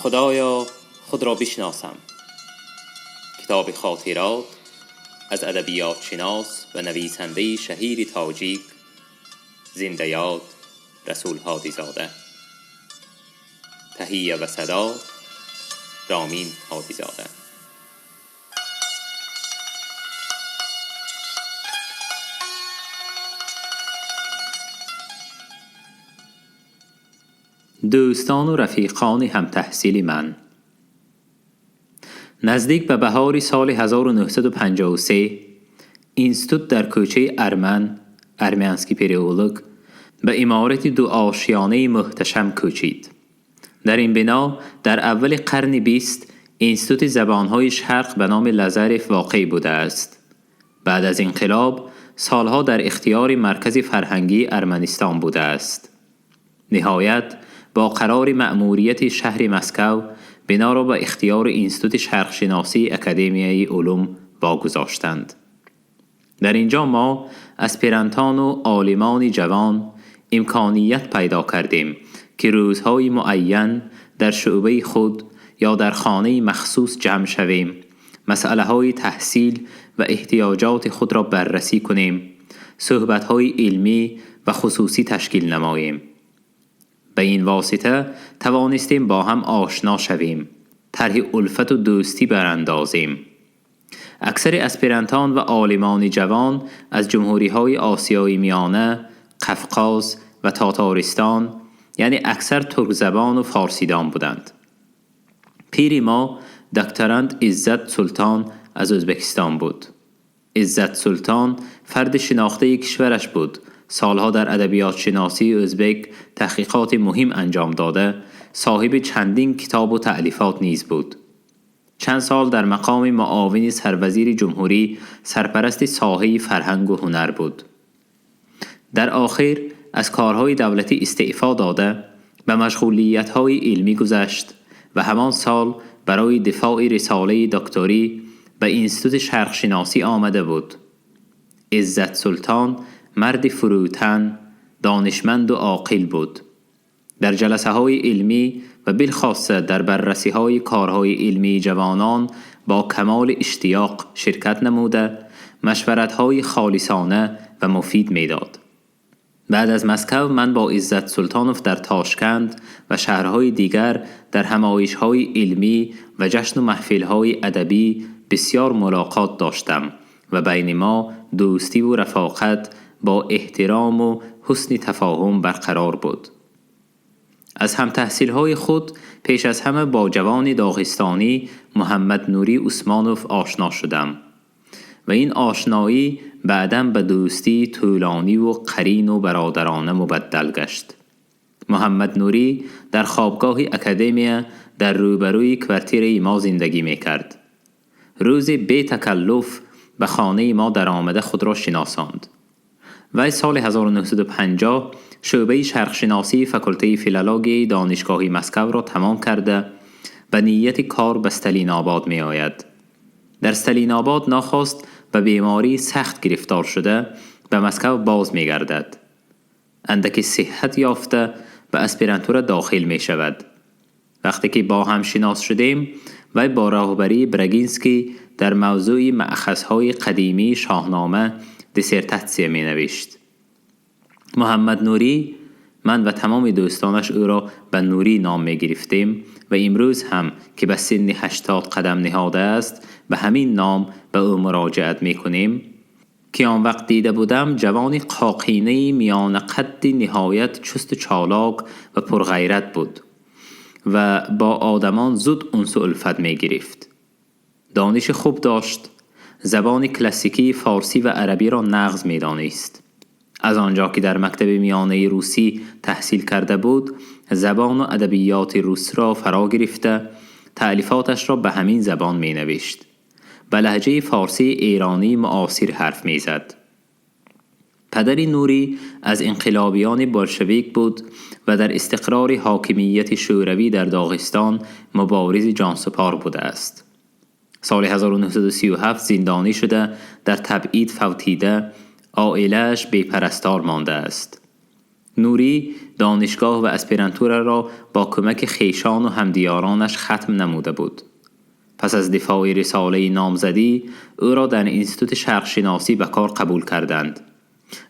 Худоё, худро бишносам. Китоби хотирот аз адабиётшинос ва нависандаи шаҳири тоҷик, зиндаёд Расул Ҳодизода. Таҳия ва садо, Ромин Ҳодизода. Дӯстону рафиқони ҳамтаҳсили ман, наздик ба баҳори соли 1953 институт дар кӯчаи Арман, Армянский переулок, ба иморати дуошиёнаи муҳташам кӯчид. Дар ин бино дар аввали қарни 20 институти забонҳои шарқ ба номи Лазарев воқеъ будааст. Баъд аз инқилоб солҳо дар ихтиёри Маркази фарҳангии Арманистон будааст. Ниҳоят, бо қарори маъмурияти шаҳри Москав биноро ба ихтиёри Институти шарқшиносии Академияи улум вогузоштанд. Дар ин ҷо мо, аспирантону олимони ҷавон, имконият пайдо кардем, ки рӯзҳои муайян дар шӯъбаи худ ё дар хонаи махсус ҷамъ шавем, масъалаҳои таҳсил ва эҳтиёҷоти худро баррасӣ кунем, суҳбатҳои илмӣ ва хусусӣ ташкил намоем. Ба ин восита тавонистем бо ҳам ошно шавем, тарҳи улфату дӯстӣ барандозем. Аксари аспирантон ва олимони ҷавон аз ҷумҳуриҳои Осиёи Миёна, Қафқоз ва Тотористон, яъне аксар туркзабону форсидон буданд. Пири мо, докторант Иззат Султон, аз Ӯзбекистон буд. Иззат Султон фарди шинохтаи кишвараш буд. Солҳо дар адабиётшиносии ӯзбек таҳқиқоти муҳим анҷом дода, соҳиби чандин китобу таълифот низ буд. Чанд сол дар мақоми муовини сарвазири ҷумҳурӣ сарпарасти соҳаи фарҳангу ҳунар буд. Дар охир аз корҳои давлатӣ истеъфо дода, ба машғулиятҳои илмӣ гузашт ва ҳамон сол барои дифои рисолаи докторӣ ба Институти шарқшиносӣ омада буд. Иззат Султон марди фурӯтан, донишманду оқил буд. Дар ҷаласаҳои илмӣ ва билхоса дар баррасиҳои корҳои илмии ҷавонон бо камоли иштиёқ ширкат намуда, машваратҳои холисона ва муфид медод. Баъд аз Москав ман бо Иззат Султонов дар Тошканд ва шаҳрҳои дигар дар ҳамоишҳои илмӣ ва ҷашну маҳфилҳои адабӣ бисёр мулоқот доштам ва байни мо дӯстиву рафоқат бо эҳтирому ҳусни тафоҳум барқарор буд. Аз ҳамтаҳсилҳои худ пеш аз ҳама бо ҷавони доғистонӣ Муҳаммад Нурӣ Усмонов ошно шудам ва ин ошноӣ баъдан ба дӯстии тӯлониву қарину бародарона мубаддал гашт. Муҳаммад Нурӣ дар хобгоҳи академия дар рӯбарӯи квартираи мо зиндагӣ мекард. Рӯзе бетакаллуф ба хонаи мо даромада худро шиносонд. Вай соли 1950 шӯъбаи шарқшиносии факултаи филологияи Донишгоҳи Москавро тамом карда, ба нияти кор ба Сталинобод меояд. Дар Сталинобод нохост ба бемории сахт гирифтор шуда, ба Москав боз мегардад. Андаки сиҳҳат ёфта, ба аспирантура дохил мешавад. Вақте ки бо ҳам шинос шудем, вай бо роҳбарии Брагинский дар мавзӯи маъхазҳои қадимии Шоҳнома диссертатсия менавишт. Муҳаммад Нурӣ, ман ва тамоми дӯстонаш ӯро ба Нурӣ ном мегирифтем ва имрӯз ҳам ки ба синни 80 қадам ниҳодааст, ба ҳамин ном ба ӯ муроҷиат мекунем, ки он вақт дида будам, ҷавони қоқинаи миёнақадди ниҳоят чусту чолок ва пурғайрат буд ва бо одамон зуд унсу улфат мегирифт. Дониши хуб дошт, забони классикии форсӣ ва арабиро нағз медонист. Аз он ҷо ки дар мактаби миёнаи русӣ таҳсил карда буд, забону адабиёти русро фаро гирифта, таълифоташро ба ҳамин забон менавишт. Ба лаҳҷаи форсии эронии муосир ҳарф мезад. Падари Нурӣ аз инқилобиёни болшевик буд ва дар истиқрори ҳокимияти шӯравӣ дар Доғистон муборизи ҷонсупор будааст. Соли 1937 зиндонӣ шуда, дар табъид фавтида, оилааш бепарастор мондааст. Нурӣ донишгоҳ ва аспирантураро бо кӯмаки хешону ҳамдиёронаш хатм намуда буд. Пас аз дифои рисолаи номзадӣ ӯро дар Институти шарқшиносӣ ба кор қабул карданд.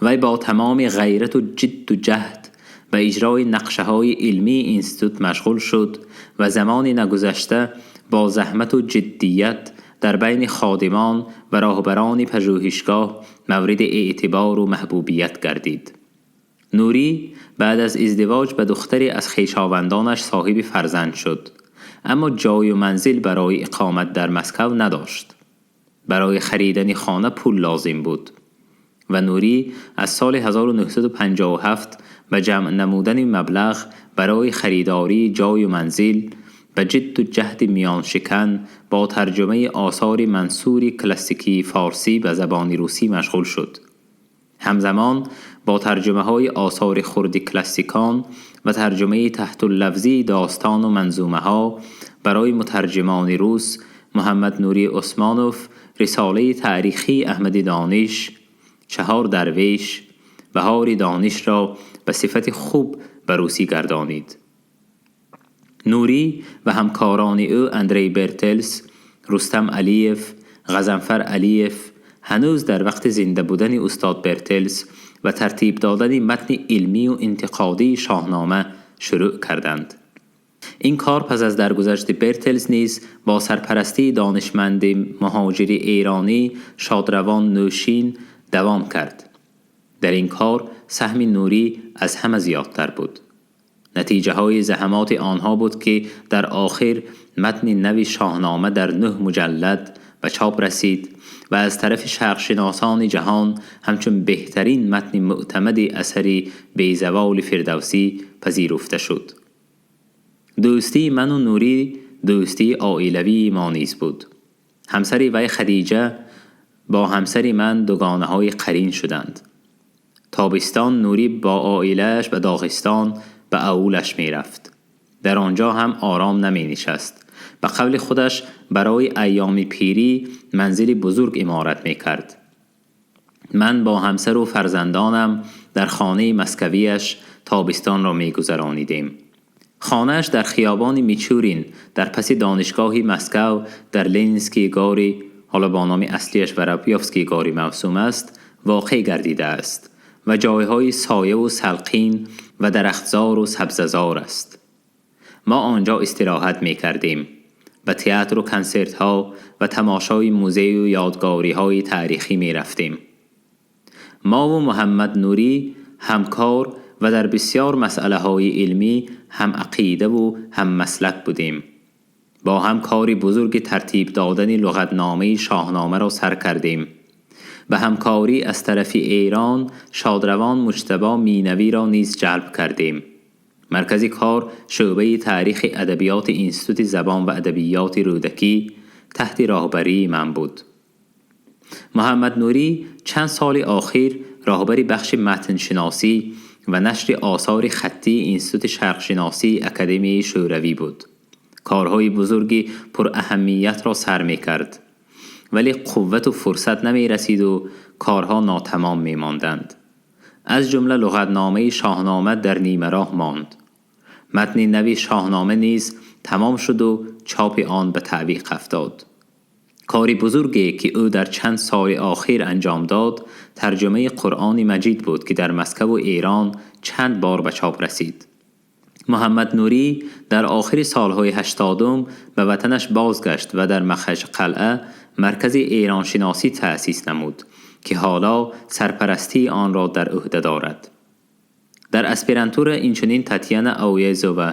Вай бо тамоми ғайрату ҷидду ҷаҳд ба иҷрои нақшаҳои илмии институт машғул шуд ва замони нагузашта бо заҳмату ҷиддият дар байни ходимон ва роҳбарони пажӯҳишгоҳ мавриди эътибору маҳбубият гардид. Нурӣ баъд аз издивоҷ ба духтаре аз хешовандонаш соҳиби фарзанд шуд, аммо ҷою манзил барои иқомат дар Москав надошт. Барои харидани хона пул лозим буд ва Нурӣ аз соли 1957 ба ҷамъ намудани маблағ барои харидории ҷою манзил ба ҷидду ҷаҳди миёншикан бо тарҷумаи осори мансури классикии форсӣ ба забони русӣ машғул шуд. Ҳамзамон бо тарҷумаҳои осори хурди классикон ва тарҷумаи таҳтуллафзии достону манзумаҳо барои мутарҷимони рус Муҳаммад Нурӣ Усмонов рисолаи таърихии Аҳмади Дониш, Чаҳор дарвеш, Баҳори донишро ба сифати хуб ба русӣ гардонид. Нурӣ ва ҳамкорони ӯ Андрей Бертелс, Рустам Алиев, Ғазанфар Алиев ҳанӯз дар вақти зинда будани устод Бертелс ба тартиб додани матни илмию интиқодии Шоҳнома шурӯъ карданд. Ин кор пас аз даргузашти Бертелс низ бо сарпарастии донишманди муҳоҷири эронӣ шодравон Нӯшин давом кард. Дар ин кор саҳми Нурӣ аз ҳама зиёдтар буд. Натиҷаҳои заҳамоти онҳо буд, ки дар охир матни нави Шоҳнома дар 9 муҷаллад ба чоп расид ва аз тарафи шарқшиносони ҷаҳон ҳамчун беҳтарин матни мӯътамади асари безаволи Фирдавсӣ пазируфта шуд. Дӯстии ману Нурӣ дӯстии оилавии мо низ буд. Ҳамсари вай Хадиҷа бо ҳамсари ман дугонаҳои қарин шуданд. Тобистон Нурӣ бо оилааш ба Доғистон ба аулаш мерафт. Дар он ҷо ҳам ором наменишаст. Ба қавли худаш барои айёми пирӣ манзили бузург иморат мекард. Ман бо ҳамсару фарзандонам дар хонаи москавияш тобистонро мегузаронидем. Хонааш дар хиёбони Мичурин дар паси донишгоҳи Москав дар Ленинские горы, ҳоло бо номи аслияш Воробьёвские горы мавсум аст, воқеъ гардидааст ва ҷойҳои сояву салқин ва дарахтзору сабзазор аст. Мо он ҷо истироҳат мекардем, ба театру консертҳо ва тамошои музею ёдгориҳои таърихӣ мерафтем. Мову Муҳаммад Нурӣ ҳамкор ва дар бисёр масъалаҳои илмӣ ҳамақидаву ҳаммаслак будем. Бо ҳам кори бузурги тартиб додани луғатномаи Шоҳномаро сар кардем. Ба ҳамкорӣ аз тарафи Эрон шодравон Муҷтабо Минавиро низ ҷалб кардем. Маркази кор шӯъбаи таърихи адабиёти Институти забон ва адабиёти Рӯдакӣ таҳти роҳбарии ман буд. Муҳаммад Нурӣ чанд соли охир роҳбари бахши матншиносӣ ва нашри осори хаттии Институти шарқшиносии Академияи Шӯравӣ буд. Корҳои бузурги пураҳамиятро сар мекард, вале қуввату фурсат намерасиду корҳо нотамом мемонданд. Аз ҷумла луғатномаи Шоҳнома дар нимароҳ монд. Матни нави Шоҳнома низ тамом шуду чопи он ба таъвиқ афтод. Кори бузурге, ки ӯ дар чанд соли охир анҷом дод, тарҷумаи Қуръони Маҷид буд, ки дар Москаву Эрон чанд бор ба чоп расид. Муҳаммад Нурӣ дар охири солҳои 80-ум ба ватанаш бозгашт ва дар Махачқалъа маркази эроншиносӣ таъсис намуд, ки ҳоло сарпарастии онро дар ӯҳда дорад. Дар аспирантура инчунин Татьяна Ауезова,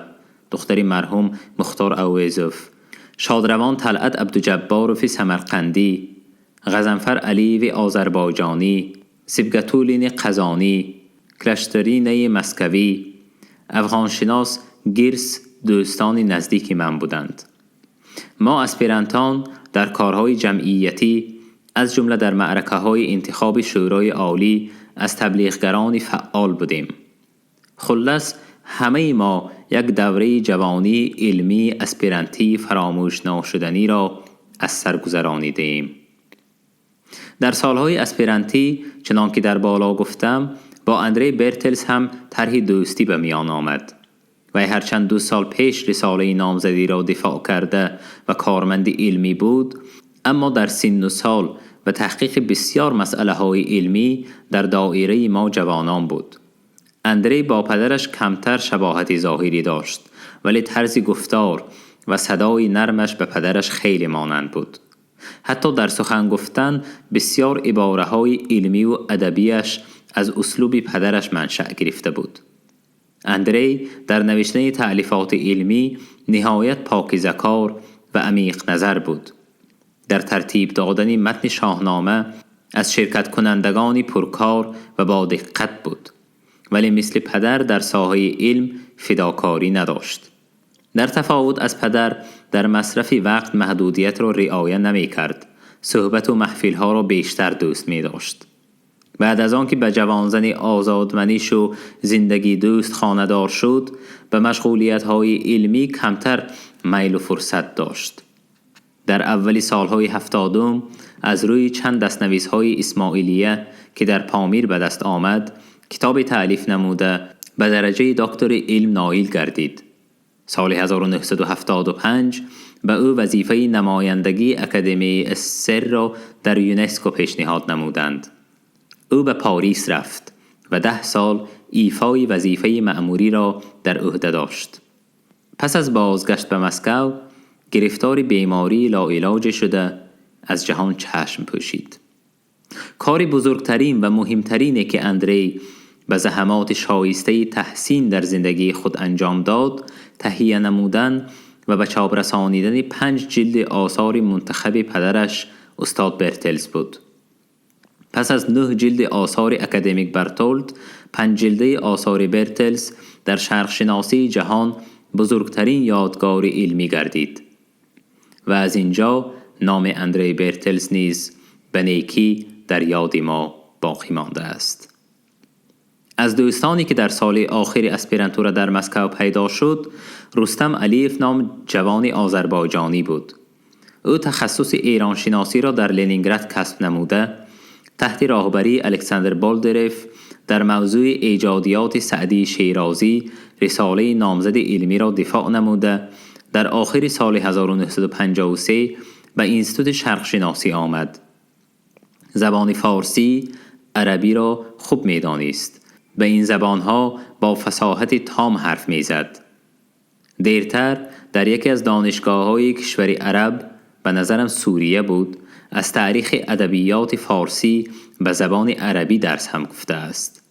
духтари марҳум Мухтор Ауезов, шодравон Талъат Абдуҷабборови Самарқандӣ, Ғазанфар Алиеви озарбойҷонӣ, Сибгатуллини Қазонӣ, Клаштеринаи москавӣ, афғоншинос Гирс дӯстони наздики ман буданд. Мо аспирантон дар корҳои ҷамъиятӣ, аз ҷумла дар маъракаҳои интихоби Шӯрои Олӣ аз таблиғгарони фаъол будем. Хуллас, ҳамаи мо як давраи ҷавонии илмии аспирантии фаромӯшношуданиро аз сар гузаронидем. Дар солҳои аспирантӣ, чунон ки дар боло гуфтам, با اندری برتلز هم طرح دوستی به میان آمد. وی هرچند 2 سال پیش رساله نامزدی را دفاع کرده و کارمند علمی بود، اما در سن و سال و تحقیق بسیار مسئله های علمی در دایره ما جوانان بود. اندری با پدرش کمتر شباهت ظاهری داشت، ولی طرز گفتار و صدای نرمش به پدرش خیلی مانند بود. حتی در سخن گفتن بسیار عباره های علمی و ادبیش از اسلوب پدرش منشأ گرفته بود. اندری در نوشتن تألیفات علمی نهایت پاکیزه‌کار و عمیق نظر بود. در ترتیب دادن متن شاهنامه از شرکت کنندگانی پرکار و با دقت بود، ولی مثل پدر در ساحه علم فداکاری نداشت. در تفاوت از پدر در مصرف وقت محدودیت را رعایت نمی کرد. صحبت و محفل ها را بیشتر دوست می داشت. بعد از آن که به جوانزن آزادمنیش و زندگی دوست خانه‌دار شد، به مشغولیت های علمی کمتر میل و فرصت داشت. در اول سالهای 70 از روی چند دستنویس های اسماعیلیه که در پامیر به دست آمد، کتاب تألیف نموده به درجه دکتر علم نائل گردید. سال 1975 به او وظیفه نمایندگی اکادمی سر را در یونسکو پیشنهاد نمودند. او به پاریس رفت و 10 سال ایفای وظیفه مأموری را در عهده داشت. پس از بازگشت به مسکو گرفتار بیماری لاعلاج شده از جهان چشم پوشید. کار بزرگترین و مهمترینی که اندری به زحمات شایسته تحسین در زندگی خود انجام داد، تهیه نمودن و به چاپ رسانیدن 5 جلد آثار منتخب پدرش استاد برتلز بود. پس از 9 جلد آثار اکادمیک برتولد، 5 جلده آثار برتلز در شرق شناسی جهان بزرگترین یادگار علمی گردید و از اینجا نام اندری برتلز نیز به نیکی در یاد ما باقی مانده است. از دوستانی که در سال آخر اسپرانتورا در مسکو پیدا شد، رستم علیف نام جوان آذربایجانی بود. او تخصص ایران شناسی را در لنینگراد کسب نموده، تحت راهبری الکساندر بولدرف در موضوع ایجادیات سعدی شیرازی رساله نامزد علمی را دفاع نموده، در آخر سال 1953 به اینستیتوت شرق شناسی آمد. زبان فارسی، عربی را خوب می‌دانست. به این زبانها با فصاحت تام حرف می‌زد. دیرتر در یکی از دانشگاه‌های کشور عرب، به نظرم سوریه بود، از تاریخ ادبیات فارسی به زبان عربی درس هم گفته است.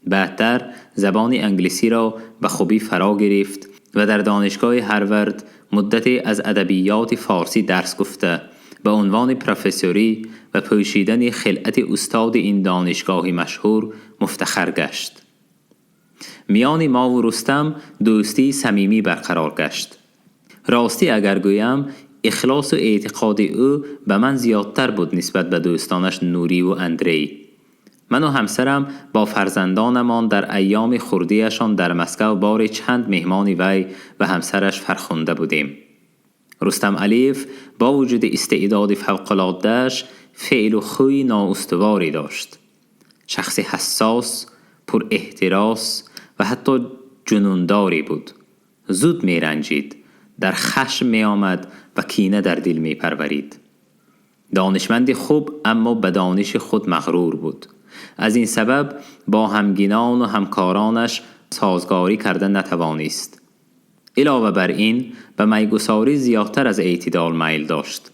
بعدتر زبان انگلیسی را به خوبی فرا گرفت و در دانشگاه هاروارد مدتی از ادبیات فارسی درس گفته، به عنوان پروفسوری و پوشیدن خلعت استاد این دانشگاه مشهور مفتخر گشت. میان ما و رستم دوستی صمیمی برقرار گشت. راستی اگر گویم اخلاص و اعتقاد او به من زیادتر بود نسبت به دوستانش نوری و اندری. من و همسرم با فرزندانمان در ایام خردیشان در مسکو بار چند مهمان وی و همسرش فرخنده بودیم. رستم علیف با وجود استعداد فوق‌العاده‌اش فعل و خوی نااستواری داشت. شخص حساس، پر احتراس و حتی جنونداری بود. زود می رنجید، در خشم می آمد و کینه در دل می پرورید. دانشمند خوب اما به دانش خود مغرور بود. از این سبب با همگینان و همکارانش سازگاری کرده نتوانست. علاوه بر این به میگساری زیادتر از اعتدال میل داشت.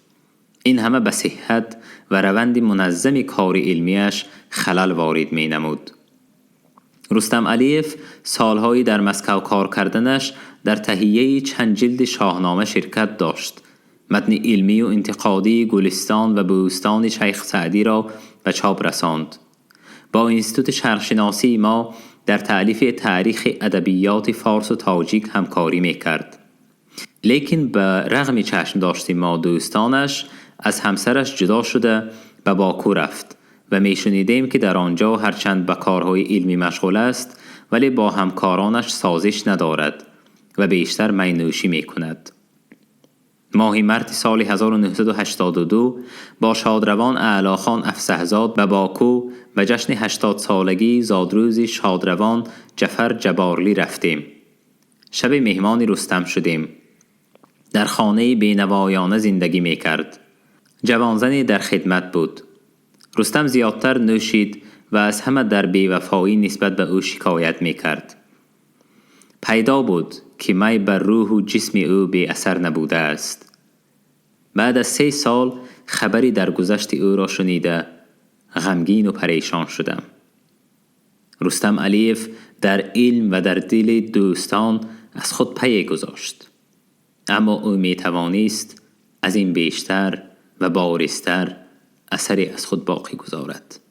این همه به صحت و روند منظم کار علمیش خلل وارد می نمود. رستم علیف سالهایی در مسکو کار کردنش در تهیه چند جلد شاهنامه شرکت داشت. متن علمی و انتقادی گلستان و بوستان شیخ سعدی را به چاپ رساند. با اینستیتوت شرقشناسی ما در تألیف تاریخ ادبیات فارس و تاجیک همکاری میکرد. لیکن به رغم چشم داشت ما دوستانش از همسرش جدا شده به باکو رفت و میشنیدیم که در آنجا هرچند به کارهای علمی مشغول است ولی با همکارانش سازش ندارد و بیشتر مینوشی میکند. Моҳи марти соли 1982 бо шодравон Аълохон Афсаҳзод ба Боку ба ҷашни 80-солагии зодрӯзи шодравон Ҷафар Ҷаборлӣ рафтем. Шаби меҳмони Рустам шудем. Дар хонаи бенавоёна зиндагӣ мекард. Ҷавонзане дар хидмат буд. Рустам зиёдтар нӯшид ва аз ҳама дар бевафоӣ нисбат ба ӯ шикоят мекард. Пайдо буд, ки май бар рӯҳу ҷисми ӯ беасар набудааст. Баъд аз 3 сол хабари даргузашти ӯро шунида, ғамгину парешон шудам. Рустам Алиев дар илм ва дар дили дӯстон аз худ пае гузошт, аммо ӯ метавонист аз ин бештар ва боризтар асаре аз худ боқӣ гузорад.